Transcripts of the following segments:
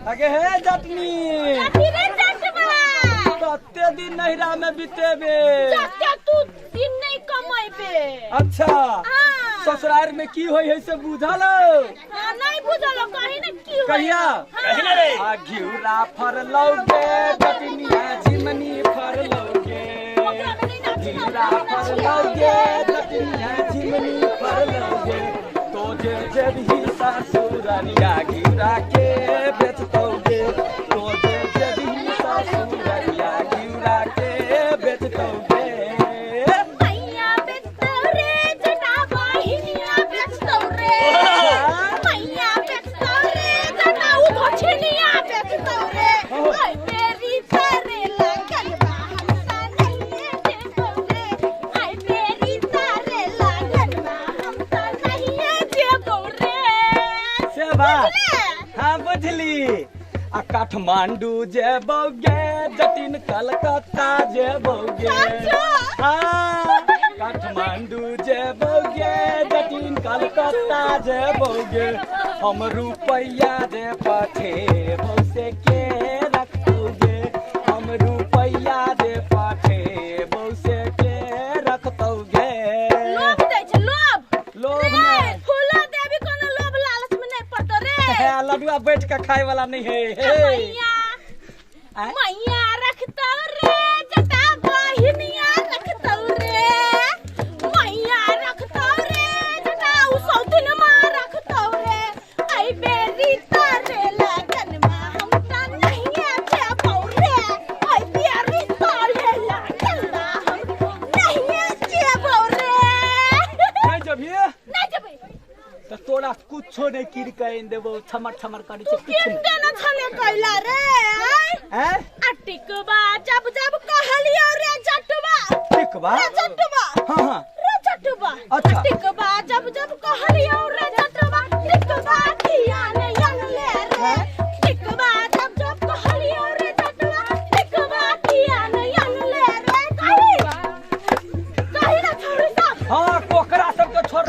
अगे हे जटनी कथी रे जटवा कते दिन नहिरा में बितेबे जते तू दिन नहीं कमेबे। अच्छा ससुराल में की होई है से बुझल? हां नहीं बुझल कहि न की होई कहिया कहि न रे। आ घिउरा फरलौगे जटनिया झिमनी फरलौगे घिउरा फरलौगे जटनिया झिमनी फरलौगे तो जे जेबही ससुररिया घिउरा के बेचतौगे तो जे जेबही ससुररिया घिउरा के बेचतौगे। मैया बेचतौ रे जटा बहिनिया बेचतौ रे मैया बेचतौ रे जटा उ धोछनिया बेचतौ रे ओय मेरी तारे लागल बा हम त नहिए जेबौ रे आय मेरी तारे लागल बा हम त नहिए जेबौ रे। से बा हां बुझली। आ काठमांडू जेबौगे जटिन कलकत्ता जेबौगे। हाँ काठमांडू जेबौगे जटिन कलकत्ता जेबौगे हम रुपैया जे पठेबौ से के रखतौगे हम रुपैया जे पठेबौ से के रखतौगे। लोभ दै छै लोभ लोभ रे फूलो देवी कोनो लोभ लालच में नहीं पड़तो रे। लडुआ बैठ के खाए वाला नहीं है। मैया मैया रखतौ रे जटा बहिनिया रखतौ रे मैया रखतौ रे जटा उ सौतिन मा रखतौ रे आई बेरी तारे लगन मा हम त नहिए जेबौ रे आई बेरी तारे लगन मा हम नहिए जेबौ रे। नहीं जबिए नहीं जबे त तोरा कुछो नहीं किर के आइन देबौ छमर छमर करै छै तू किन देना छले कैला रे हैं? टिकबा जब जब कहलियो रे जटवा टिकबा रे जटवा हां हां रे जटवा। अच्छा टिकबा जब जब कहलियो रे जटवा टिकबा किया ने अनले रे टिकबा जब जब कहलियो रे जटवा टिकबा किया ने अनले रे। कही कही ना छोड़ी सब। हां कोकरा सब के छोड़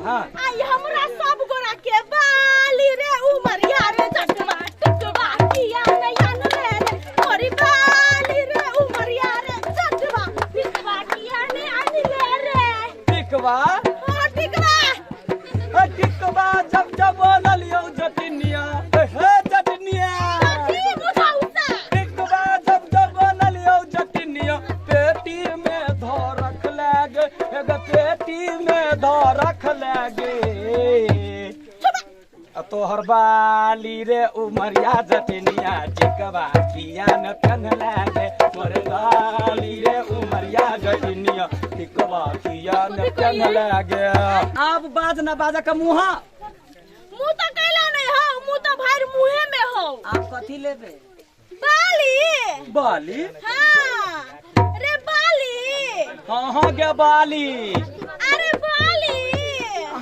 हां आई हमरा सब गोरा के बाली रे उमरिया रे जटवा टिकबा किया ने अनले रे मोरी बाली रे उमरिया रे जटवा टिकबा किया ने अनले रे टिकबा। हां टिकबा अ टिकबा जब जब बनलियो जटनिया हे जटनिया टिकबा जब जब बनलियो जटनिया पेटी में धरख लागे एगो पेटी में धरख लागे तोहर बाली रे उमरिया जटनिया टिकबा किया न पेन लागे तोहर बाली रे उमरिया जटनिया टिकबा किया न पेन लागे। अब बाज न बाजा का मुहा मुंह तो कैला नहीं हो मुंह तो भाई मुहे में हो। आप कथी लेबे? बाली बाली हां रे बाली हां हां गे बाली अरे बाली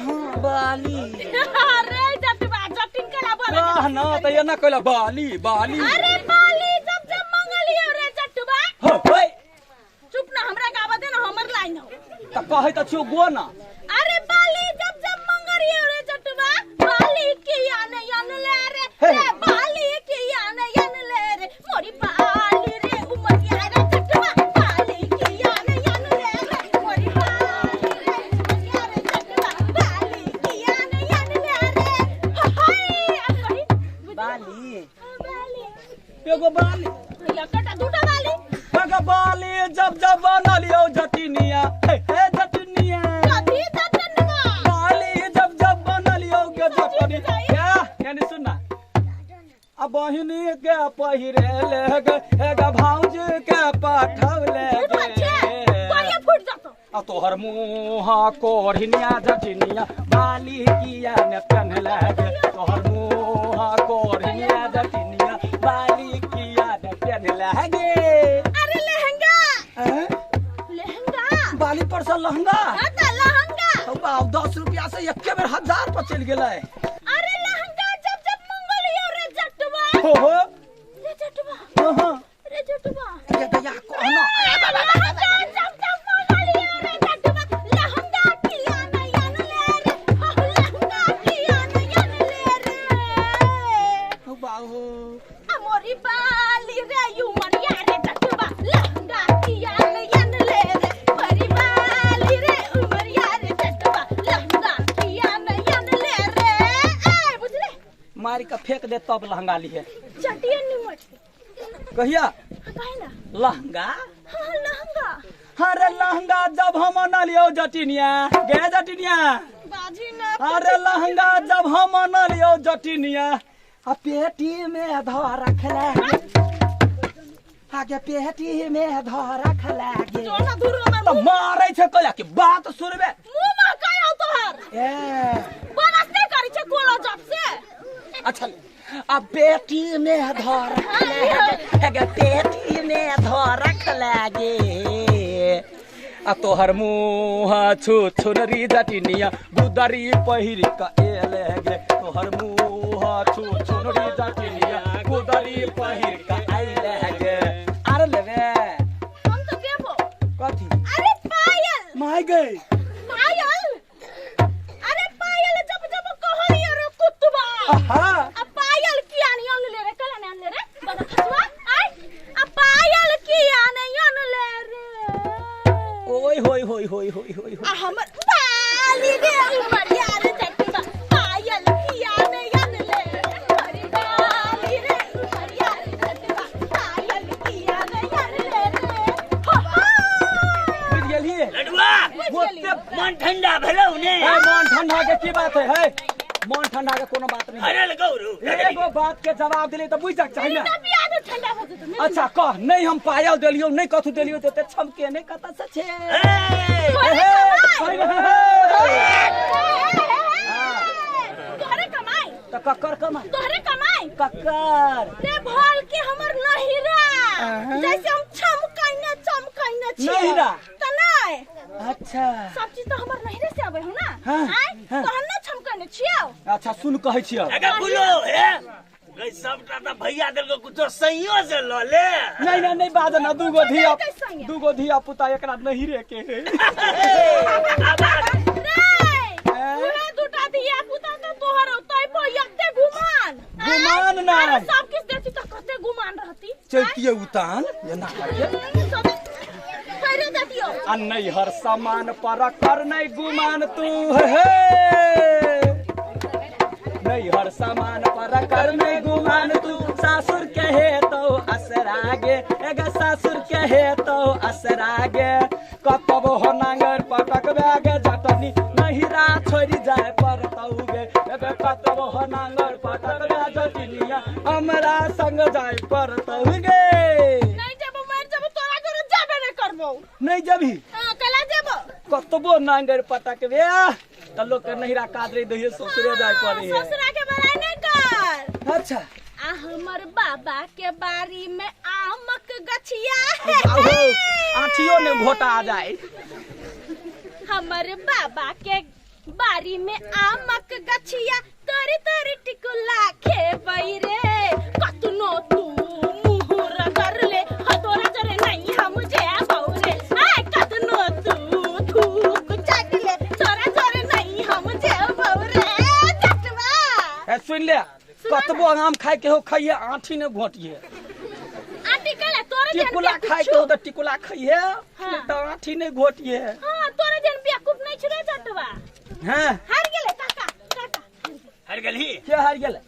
हां बाली अरे जटवा जटिन केला बोला कह ना त एना कहला बाली बाली। अरे बाली जब जब मंगलियो रे जटवा हो होय चुप ना हमरा गावा दे ना हमर लाइन हो त कहै त छियो गो ना। अरे बाली जब जब मंगलियो रे जटवा बाली किया ने अनले रे रे बाली किया ने अनले रे मोरी बाली रे उमरिया रे जटवा बाली किया ने अनले रे मोरी बाली रे उमरिया रे जटवा बाली किया ने अनले रे। हाय अब कही बाली बाली एगो बाली एकटा दूटा बाली एगो बाली जब जब बनलियो जटनिया हे हे जटनिया कथी जटनवा बाली जब जब बनलियो गे जटनी क्या यानी सुन ना अब बहिनी के पहिरे ले गे एगो भाउज के पठौले गे कोरिया फूट जतो आ तोहर मुँह कोढ़िनिया जटनिया बाली किया ने पेन्हले गे तोहर मुँह कोढ़िनिया जटनिया बाली किया ने पेन्हले गे। अरे लहंगा लहंगा बाली पर से लहंगा हां त लहंगा तो बाप 10 रुपया से एके बेर 1000 पर चल गेलै। अरे लहंगा जब जब मंगलियो रे जटवा हो हो रे जटवा हां रे जटवा ये दया कहना लहंगा जब जब मंगलियो रे जटवा लहंगा किया ने अनले रे लहंगा किया ने अनले रे हो बाबू आ मोरी बाली रे उमरिया रे जटवा लहंगा किया ने अनले रे मोरी बाली रे उमरिया रे जटवा लहंगा किया ने अनले रे। ए बुझले मार के फेंक दे तब लहंगा लिए चटिया निमट कहिया काहे ना लहंगा। हां लहंगा। अरे लहंगा जब हम न लियो जटिनिया गे जटिनिया बाजी ना। अरे लहंगा जब हम न लियो जटिनिया आ पेटी में धर रखला आगे पेटी में धर रखला गे जो ना दूर हमर त मारै छै कहिया के बात सुनबे मुंह में कहियो तोहर ए बरस नहीं करी छै कोला जब से। अच्छा आ पेटी में धर रखला पेटी में धर रखला गे आ तोहर मुँह छु छुनरी जटिनिया गुदरी पहिर क एले गे तोहर मुँह छु छुनरी जटिनिया गुदरी पहिर क आइले गे। आर लेबे हम तो देबो कथी? अरे पायल my गई पायल। अरे पायल जब जब कहलियो रे कुतबा। आहा आ पायल किया नहीं अनले रे कला नहीं अनले रे बड़ा खसुआ आय आ पायल किया नहीं अनले रे। ओय होय होय होय होय होय आ हमर बाली रे उमरिया रे जटवा पायल किया नहीं अनले रे मोरी बाली रे उमरिया रे जटवा पायल किया नहीं अनले रे। हो हो बुझ गेलिए लडुआ ओते मन ठंडा भेलौ ने। ए मन ठंडा के की बात है है मन ठंडा के कोनो बात नहीं। अरे गौरू एगो बात के जवाब दिले त बुझ जाक चाही ना। ठंडा हो जेतौ। अच्छा कह नहीं हम पायल देलियो नहीं कथू देलियो त छमके नहीं कत से छे। तोहरे कमाई त ककर कमाई तोहरे कमाई ककर रे भल के हमर नहिरा जैसे हम छमकैने चमकैने छी नहिरा त नहीं। अच्छा सब चीज त हमर नहिरे से आबै हो ना। आय तहन न छमकैने छियौ। अच्छा सुन कहै छियौ अगे बोलो हे गई सबटा त भैया देलको कुछो सहियो से ल ले। नहीं नहीं नहीं बाज ना दूगो धिया पुता एकरा नहिरे के है। रे दूटा धिया पुता त तोहर होतै पर यते गुमान गुमान ना सब किछ देती त कते गुमान रहती चलतिए उतान एना करके खैरे देतियो आ नहीं हर सामान पर कर नहीं गुमान तू हे नहीं हर सामान पर कर नहीं गुमान तू सासुर कहे तो असरागे एगा सासुर कहे तो असरागे कतब हो नांगर पटक बैगे जटनी नहिरा छोड़ी जाए पर तौगे एगे कतब हो नांगर पटक बै जटनिया हमरा संग जाए पर तौगे। नहीं जब मर जब तोरा घर जाबे नहीं करबो। नहीं जबी हां कला जब कतबो नांगर पटक बे त लोग के नहिरा कादरे दहिए ससुरे जाय पड़े है। ससुरा के बड़ाई नहीं कर। अच्छा आ हमर बाबा के बारी में आमक गछिया आठियो ने घोटा आ जाए। हमर बाबा के बारी में आमक गछिया तोरी तोरी टिकुला खेबै रे कतनो तू मुहर कर ले हतोरा जरे नहीं हम जेबौ रे आय कतनो तू थूक चाट ले तोरा जरे नहीं हम जेबौ रे जटवा। ए सुन ले कतबो आम खाए के हो खाइए आठी ने घोटिए। आठी कले तोरे जन टिकुला खाए के हो त टिकुला खाइए नहीं त आठी ने घोटिए। हां तोरे जन बेवकूफ नहीं छरे जटवा। हां हार गेले काका काका हार गेलही के हार गेले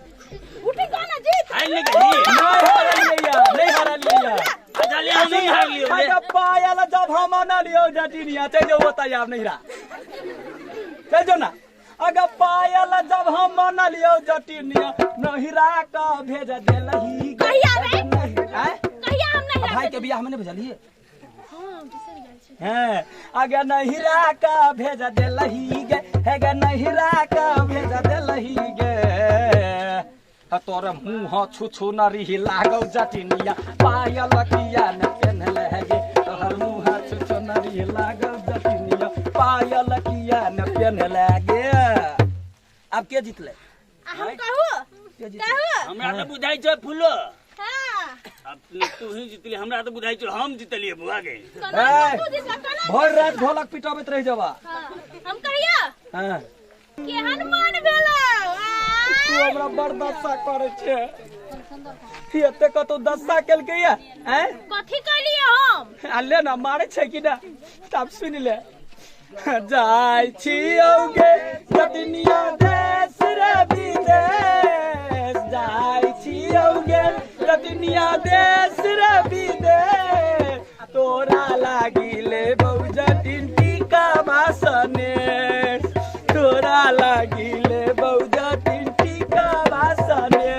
उठी गो ना जीत हार नहीं गेलही नहीं हारलिया नहीं हारलिया अच्छा ले हम नहीं हार लियो अरे पायल जब हम ना लियो जटिनिया चल जो बताया नहीं रहा चल जो ना अगर पायल जब हम ना लियो जटिनिया नहिरा का भेज देलही कहिया रे हैं कहिया हम नहीं भाई के बियाह में नहीं भेजलिए। हां बिसर गेल छी। हैं अगर नहिरा का भेज देलही गे हे नहिरा का भेज देलही गे तोर मुँह छु छु नरी लागौ जटिनिया पायल किया न पेन्हले गे तोहर मुँह छु छु नरी लागौ जटिनिया पायल किया न पेन्हले गे। अब के जीतले हम कहू कहू हमरा त बुझाइ छै फूलो। हां अब तू ही जीतली हमरा त बुझाइ छै हम जीतलिए बुआ गे। भर रात ढोलक पिटाबैत रहि जबा। हां हम कहिया हां केहन मन भेलौ। तू हमरा बड़ दशा करै छै। एते कतौ दशा केलकै या आँय? कथी कहलियै हम? आ ले ना मारे छै कि ना, तब सुन ले। जाय छियौ गे जटनिया देश रे विदेश, जाय छियौ गे जटनिया देश रे विदेश, तोरा लागिले बौ जटिन टीका बासने, तोरा लागिले बौ जटिन टीका बासने।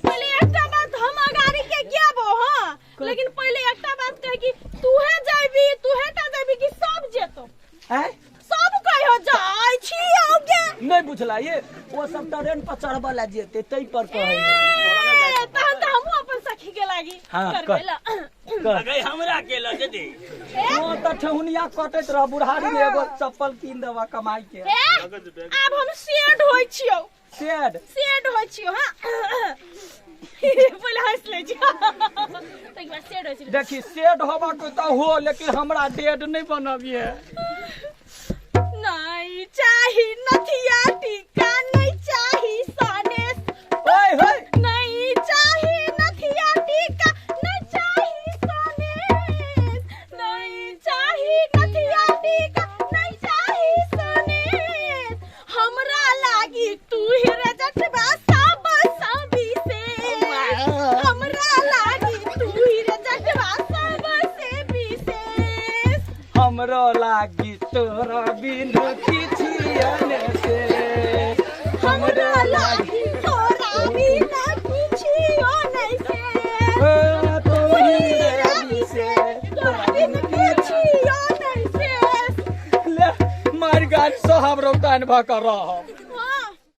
पहिले एकटा बात हम अगाड़ी के गेबो हां, लेकिन पहिले एकटा बात कह कि तूहे जाबी, तूहे टा जाबी कि सब जेतो? हैं? सब कहियो जाय छियौ गे। नहीं बुझला ये, वो सब ट्रेन पर चढ़बा ला जेते तै पर कहै। ए, तहन त हमहूँ अपन सखी के लागी हाँ, करबै ला। कह। गई हमरा के ल जेते। वो त ठेहुनिया कटैत रह बुढ़ारी में एगो चप्पल कीन देबा कमाई के। ए, आब हम सेड होइ छियौ। सेड? सेड होइ छियौ हां। पहिले हंस लै छियौ। तै के बाद सेड होइ छियौ। देखी सेड होबा के त हो, लेकिन हमरा डेड नहीं बनबिए। नहीं चाही नथिया टीका, नहीं चाही सनेस। ओए होए। नहीं चाही नथिया टीका, नहीं चाही सनेस, नहीं चाही नथिया टीका, नहीं चाही सनेस, हमरा लागी तू ही रे जटवा सब सभी से, हमरा लागी तू ही रे जटवा सब से विशेष, हमरो लागी तोरा बिनु किछियने से, हमरा लागी तोरा बिना किछियो नहीं से, ओ तू ही रे विशेष, तोरा बिना किछियो नहीं से। ले मार गाड़ी साहब रौतान भ कर रह।